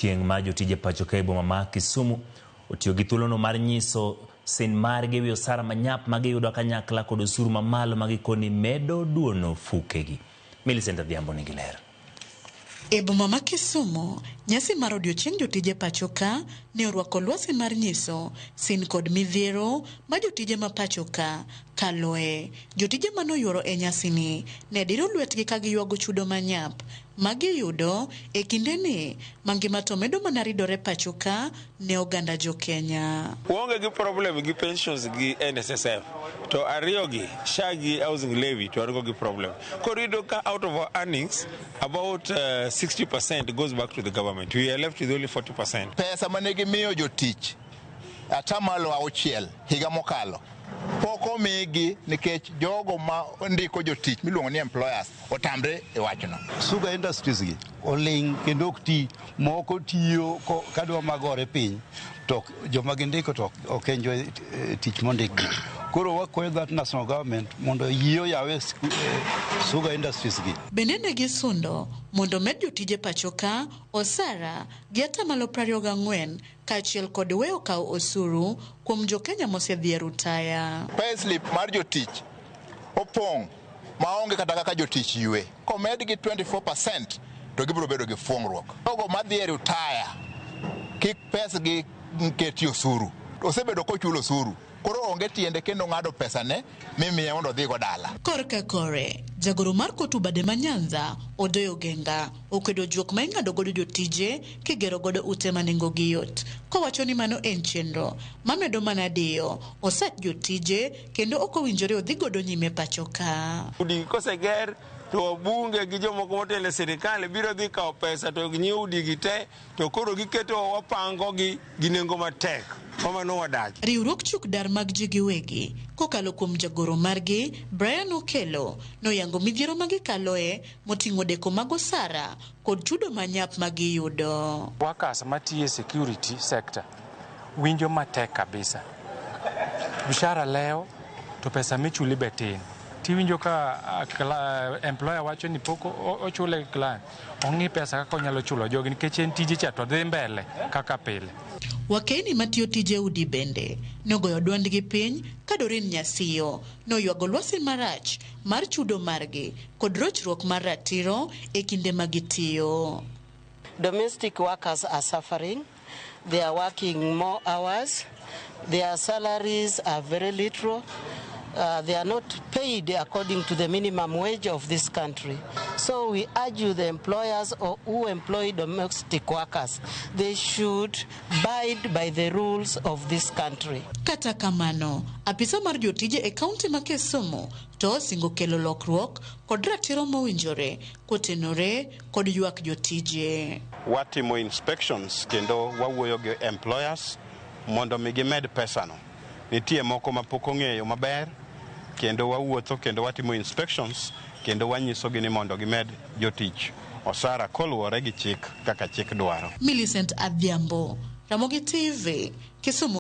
Chieng' ma jotije pacho ka e boma ma Kisumu otiyo gi thuolono mar nyiso sin margi ewi osara manyap ma giyudo kanyakla kod osuru mamalo ma gikoni medo duono fukegi. Millicent Adhiambo nigi ler. E boma ma Kisumu, nyasi mar odiochieng' jotije pacho ka ne orwako lwasi mar nyiso sin kod midhiero ma jotije ma pacho ka kaloe. Jotije manoyuoro e nyasini ne diro lwetgi ka giywago chudo manyap ma giyudo e kindeni ma ngima to medo mana ridore pacho ka ne oganda jo Kenya. Waonge gi problem gi pensions gi NSSF to ariyo gi SHA gi housing levy to wan go gi problem. Koro iyudo ka out of our earnings about 60% goes back to the government. We are left with only 40%. Pesa mane gimiyo jotich 6% higa mokalo pok omigi nikech jogo ma ndiko jotich miluongo ni employers otamre e wachno. Sugar industries gi oling' kendo ok ti, moko tiyo kadwa magore piny to joma gindiko to ok enjoy tich mondikgi. Koro wakwayo that national government mondo yie oyawe sugar industries gi. Bende ne gisundo mondo med jotije pacho ka osara gi 24% kaachiel kod weyo kawo osuru kuom jo Kenya mosedhi e rutaya. Payslip mar jotich opong' maonge kata kaka jotich ywe. Komedgi 24% to gibiro bedo gi fuong'ruok. Jogo madhi e rutaya kik pesgi keti osuru. Osebedo kochulo osuru. Koro onge tiende kendo ng'ado pesane mimiye mondo odhigo dala. Korka kore, jagoro mar Kotu Bade ma Nyanza, Odoyo Genga, okwedo juok ma ing'ado godo jotije kigero godo ute ma nengogi yot, kowacho ni mano en chenro mamedo mana diyo osach jotije kendo ok owinjore odhi godo nyime pacho ka. Udi koseger to wabunge gi jomoko motelo e sirikal biro dhi kawo pesa to ginyiewo udi gi te to koro giketo wapango gi gi nengo matek. Mano wadagi. Riwruok chuk dar mag ji giwegi kokalo kuom jagoro margi Brian Okello noyango midhiero ma gikaloe moting'o deko mag osara kod chudo manyap ma giyudo. Workers matiyo e security sector winjo matek kabisa. Mshahara lewo to pesa michuli be tin. Tiwinjo ka employer wacho ni pok ochule client, ong'i pesa kaka onyalo chulo jogi nikech en tije cha to dhi mbele kaka pile. Wakeni matiyo tije udi bende nogoyo dwondgi piny ka Doreen Nyasiyo noywago lwasi marach mar chudo margi kod rochruok mar ratiro e kinde ma gitiyo. Domestic workers are suffering. They are working more hours. Their salaries are very little. They are not paid according to the minimum wage of this country. So we urge you, the employers or who employ domestic workers, they should abide by the rules of this country. Kata kamano, apisa mar jotije e kaunti ma Kisumu to osingo kelo lokruok kod ratiro mowinjore kotenore kod ywak jotije. Watimo inspections kendo wawuoyo gi employers mondo mi gimed pesano. Nitie moko ma pok ong'eyo maber kendo wawuotho kendo watimo inspections kendo wanyisogi ni mondo gimed jotich osara koluwore gi chik kaka chik dwaro. Millicent Adhiambo, Ramogi TV, Kisumu.